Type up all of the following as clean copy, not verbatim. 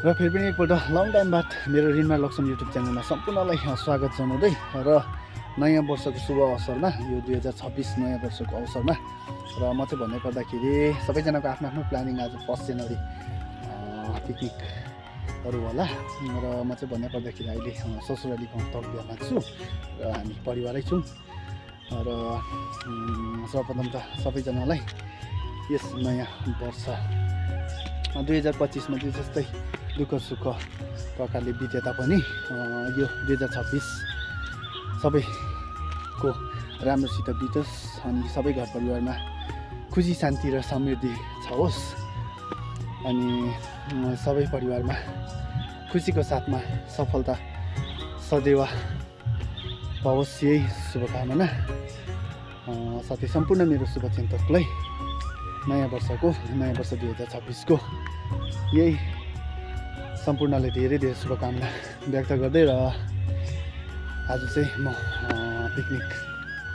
र फेरि पनि एकपल्ट लङ टाइम बाद मेरो रिनमा लक्ष्मण युट्युब च्यानलमा सम्पूर्णलाई स्वागत जनाउँदै र नयाँ वर्षको शुभ अवसरमा यो 2026 नयाँ वर्षको अवसरमा र म चाहिँ भन्नै पर्दाखेरि सबैजनाको आफ्नो आफ्नो प्लानिङ आज 1 जनवरी पिकनिकहरू होला र म चाहिँ भन्नै पर्दाखेरि अहिले ससुराली गाउँ तकबिहामा छु र हामी परिवारै छौँ र सर्वप्रथम त सबैजनालाई यस नयाँ वर्ष 2025 मा चाहिँ जस्तै दुःख सुख प्रकारले बिते तापनि यो 2026 सबैको राम्रोसित बितोस् अनि सबै घर परिवारमा खुसी शान्ति र समृद्धि छओस् अनि सबै परिवारमा खुसीको साथमा सफलता सदैव पाओस् यही शुभकामना साथै सम्पूर्ण मेरो शुभचिन्तकलाई नयाँ वर्ष 2026 को यही सम्पूर्णलाई धेरै धेरै शुभकामना व्यक्त गर्दै र आज चाहिँ म पिकनिक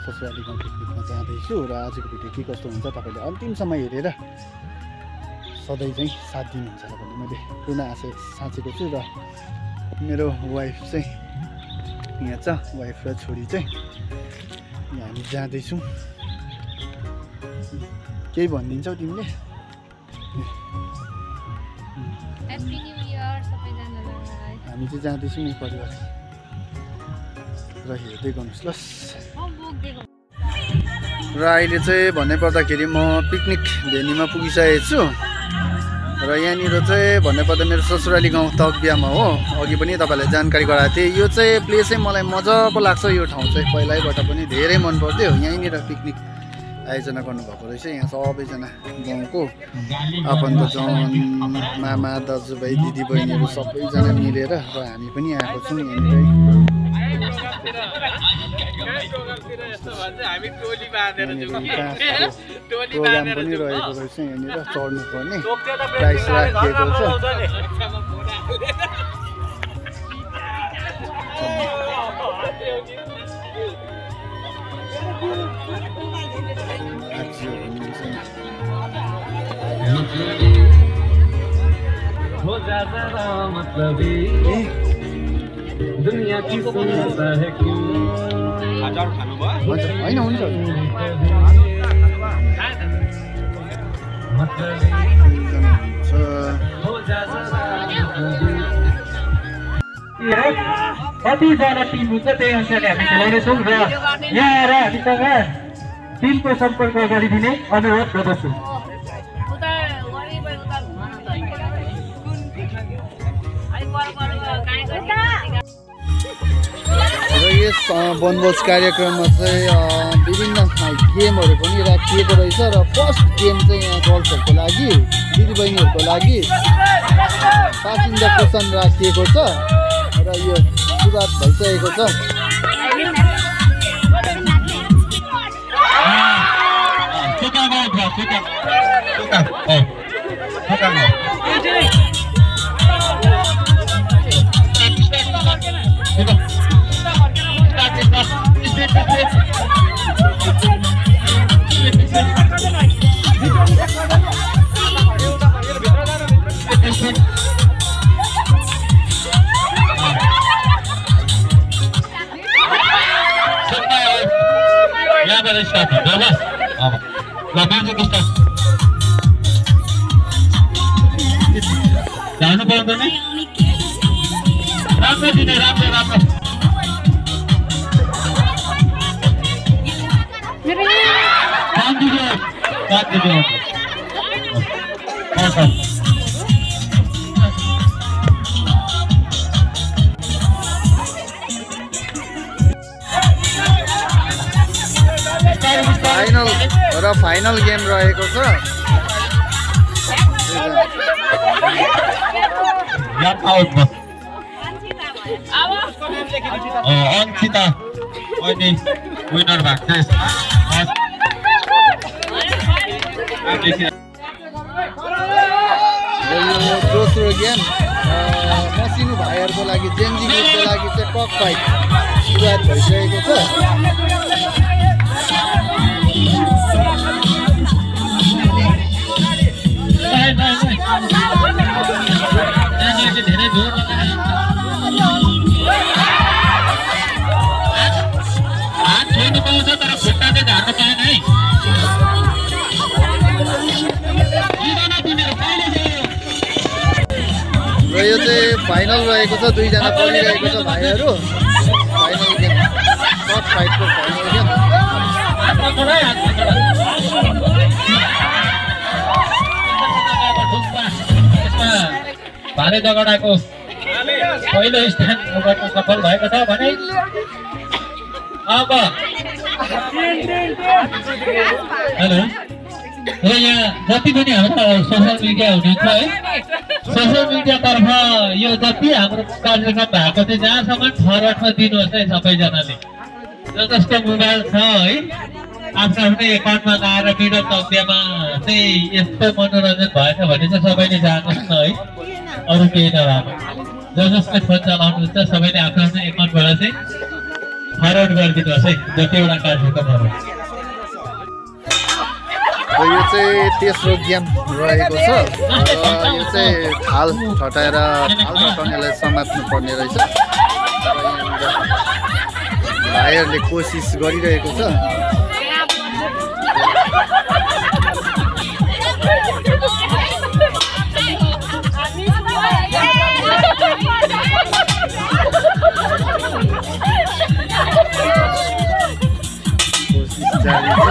ससुराली गाउँ पिकनिकमा जाँदैछु र आजको भिडियो के कस्तो हुन्छ तपाईँले अन्तिमसम्म हेरेर सधैँ चाहिँ साथ दिनुहुन्छ भन्ने मैले पूर्ण आशा साँचेको छु र मेरो वाइफ चाहिँ यहाँ छ वाइफ र छोरी चाहिँ यहाँ हामी जाँदैछौँ केही भनिदिन्छौ तिमीले हामी चाहिँ जाँदैछौँ नि परिवार र हेर्दै गर्नुहोस् ल र अहिले चाहिँ भन्नै पर्दाखेरि म पिकनिक भेन्यूमा पुगिसकेको छु र यहाँनिर चाहिँ भन्नै पर्दा मेरो ससुराली गाउँ तकबिहामा हो अघि पनि तपाईँलाई जानकारी गराएको थिएँ यो चाहिँ प्लेस चाहिँ मलाई मजाको लाग्छ यो ठाउँ चाहिँ पहिल्यैबाट पनि धेरै मन पर्थ्यो यहीँनिर पिकनिक आयोजना गर्नुभएको रहेछ यहाँ सबैजना गाउँको आफन्तजन मामा दाजुभाइ दिदीबहिनीहरू सबैजना मिलेर र हामी पनि आएको छौँ यहाँनिर प्रोग्राम पनि रहेको रहेछ यहाँनिर चढ्नु पर्ने प्राइस राखिएको छ दुनिया की सुनता है क्यों होइन हुन्छ कतिजना टिम हुन्छ त्यही अनुसारले हामी खेलाउनेछौँ र यहाँ आएर हामीसँग टिमको सम्पर्क गरिदिने अनुरोध गर्दछु र यस वनभोज कार्यक्रममा चाहिँ विभिन्न गेमहरू पनि राखिएको रहेछ र फर्स्ट गेम चाहिँ यहाँ गर्ल्सहरूको लागि दिदीबहिनीहरूको लागि पासिन्दा क्वेसन राखिएको छ र यो सुरुवात भइसकेको छ जानु पर्दैन राम्रो दिने राम्रो फाइनल गेम रहेको छ अंकिता अहिले विनर भएको छ दोस्रो गेम मसिनो भाइहरूको लागि जेन्जी ग्रुपको लागि चाहिँ कक फाइट सुरुवात भइसकेको छ यो चाहिँ फाइनल रहेको छ, दुईजना पढिरहेको छ भाइहरू। फाइनल गेम सर्ट फाइटको फाइनल गेम। भाले झगडाको पहिलो स्थान गर्न सफल भएको छ भने अब हेलो र यहाँ जति पनि हाम्रो सोसियल मिडिया हुनुहुन्छ है, सोसियल मिडियातर्फ यो जति हाम्रो कार्यक्रम भएको थियो जहाँसम्म फरवर्डमा दिनुहोस् है सबैजनाले। जसको मोबाइल छ है आफ्नो आफ्नै एकाउन्टमा लगाएर मिडल तथ्यमा चाहिँ यस्तो मनोरञ्जन भएछ भने चाहिँ सबैले जानुहोस् न है, अरू केही नभएको। जसले फोन चलाउनुहुन्छ सबैले आफ्नो आफ्नो एकाउन्टबाट चाहिँ फरवर्ड गरिदिनुहोस् है जतिवटा कार्यक्रमहरू। यो चाहिँ तेस्रो गेम रहेको छ। यो चाहिँ थाल ठटाएर थाल ठटाउनेलाई समात्नु पर्ने रहेछ। भाइहरूले कोसिस गरिरहेको छ। कोसिस जारी छ।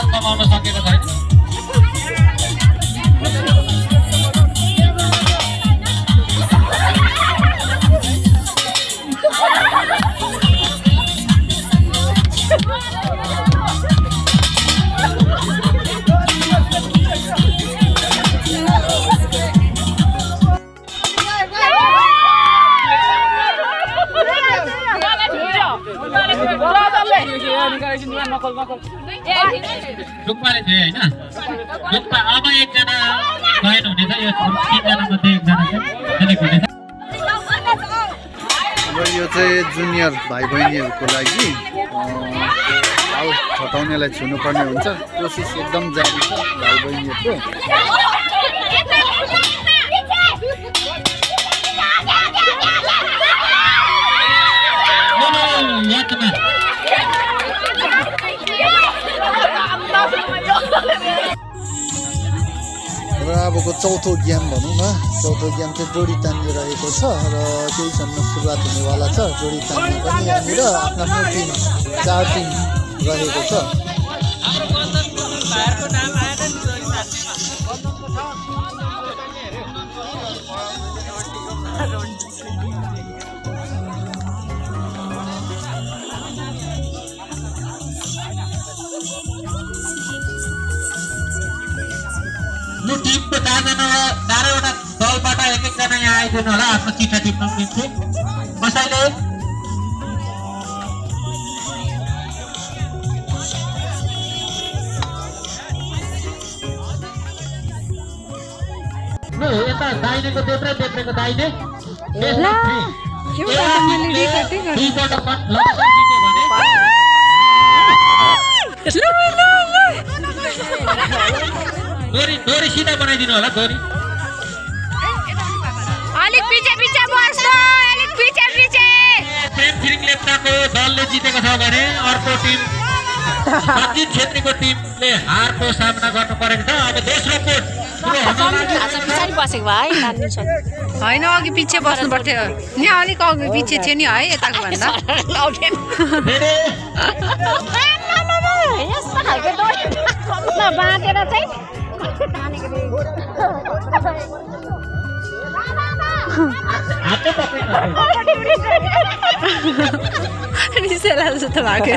कमाउन सकेको छैन। डुक्पाले थियो होइन, डुक्पा अब एकजना चयन हुनेछ, यो 3जना मध्ये एकजना चाहिँ सेलेक्ट हुनेछ। र यो चाहिँ जुनियर भाइ बहिनीहरूको लागि थाल ठटाउनेलाई छुनुपर्ने हुन्छ। कोसिस एकदम जारी छ भाइ बहिनीहरूको। र अबको चौथो गेम भनौँ न, चौथो गेम चाहिँ जोडी तान्ने रहेको छ र केही क्षणमा सुरुवात हुनेवाला छ। जोडी तान्ने पनि यहाँनिर आफ्नो आफ्नो टिम 4 टिम रहेको छ। यो टिमको 4वटा दलबाट एक एकजना यहाँ आइदिनु होला, आफ्नो चिठा टिप्न मिल्छ कसैले। यता दाहिनेको देब्रे, देब्रेको दाहिने दोरी सिधा बनाइदिनु होला। दोरी अलिक पछि बस्नु, अलिक पछि। प्रेम छिरिङ लेप्चाको दलले जितेको छ भने अर्को टिम सञ्जित छेत्रीको टिमले हारको सामना गर्नु परेको छ। अब दोस्रो पोट पछाडि बसेको भाइ होइन, अघि पछि बस्नु पर्थ्यो नि, अलिक अघि पछि थियो नि है यताको भन्दा। यस्तो खालको बाँधेर चाहिँ रिसेला जस्तो लाग्यो।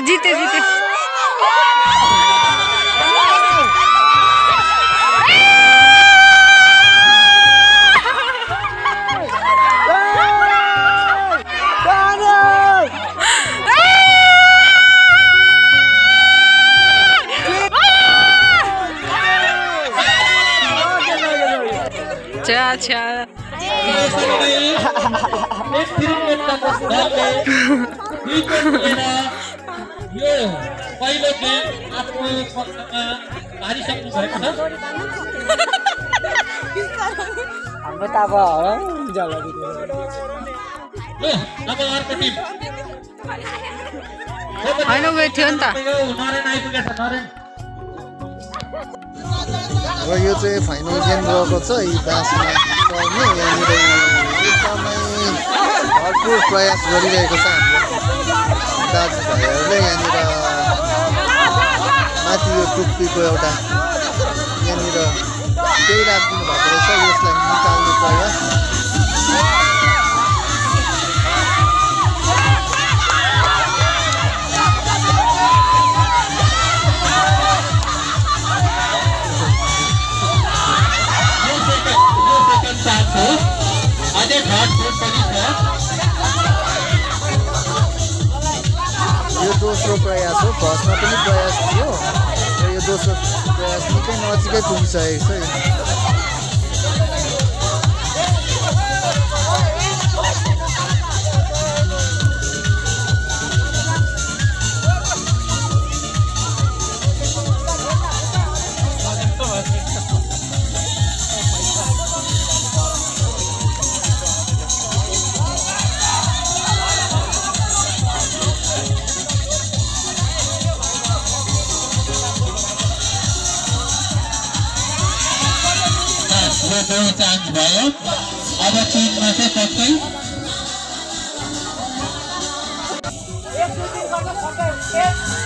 जीते अच्छा अच्छा यो पहिलो गेम आफ्नो पक्षमा हारिसक्नु भएको छ हाम्रो त अब अब अर्को टिम होइन उयो थियो नि त नरेन आइपुगेछ नरेन र यो चाहिँ फाइनल गेम रहेको छ यी बाँसमा सर्ने यहाँनिर एकदमै भरपुर प्रयास गरिरहेको छ हाम्रो दाजुभाइहरूले यहाँनिर माथि यो टुप्पीको एउटा यहाँनिर केही राखिदिनु भएको रहेछ यसलाई निकाल्ने प्रयास यो दोस्रो प्रयास हो फर्स्टमा पनि प्रयास थियो र यो दोस्रो प्रयास निकै नजिकै पुगिसकेको छ चान्स भयो अब टिममा चाहिँ पक्कै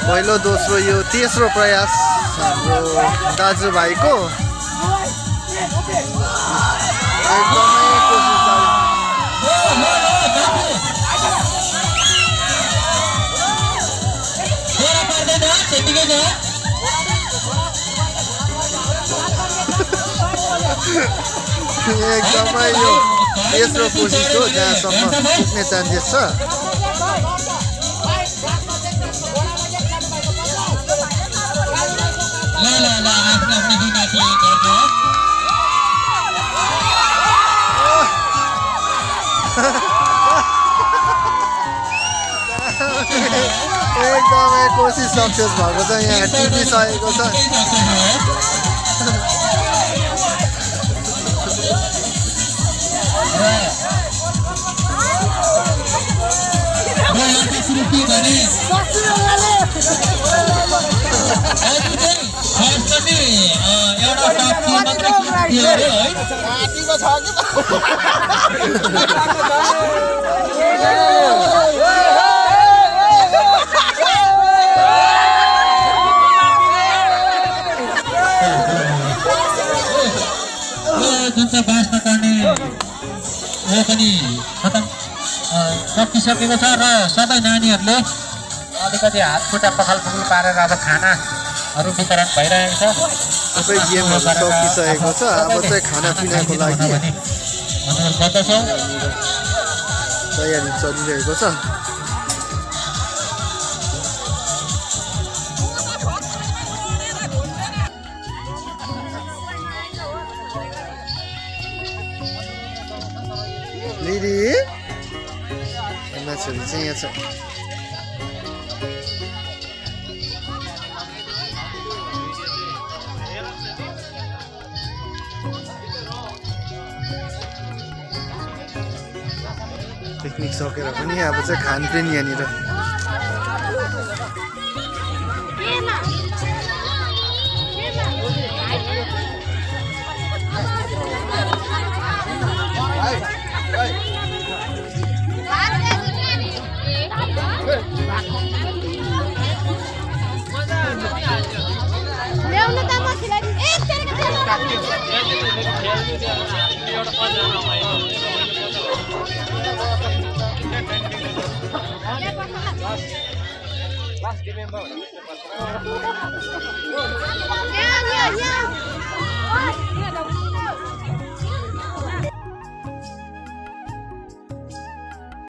पहिलो दोस्रो यो तेस्रो प्रयास हाम्रो दाजुभाइको एकदमै कोसिस एकदमै यो तेस्रो कोसिस हो जहाँसम्म पुग्ने चान्सेस छ एकदमै कोसिस सक्सेस भएको छ यहाँ टिपिसकेको छ जुन चाहिँ बाँच्न पर्ने वो पनि खतम सकिसकेको छ र सबै नानीहरूले अलिकति हात खुट्टा पखाल पुगल पारेर अब खानाहरू वितरण भइरहेको छ सबै गेमहरू सकिसकेको छ अब चाहिँ खानापिनाको लागि अनुरोध गर्दछौँ तयारी चलिरहेको छ दिदी माछाहरू चाहिँ यहाँ छ पिकनिक सकेर पनि अब चाहिँ खानपिन यहाँनिर Yeah.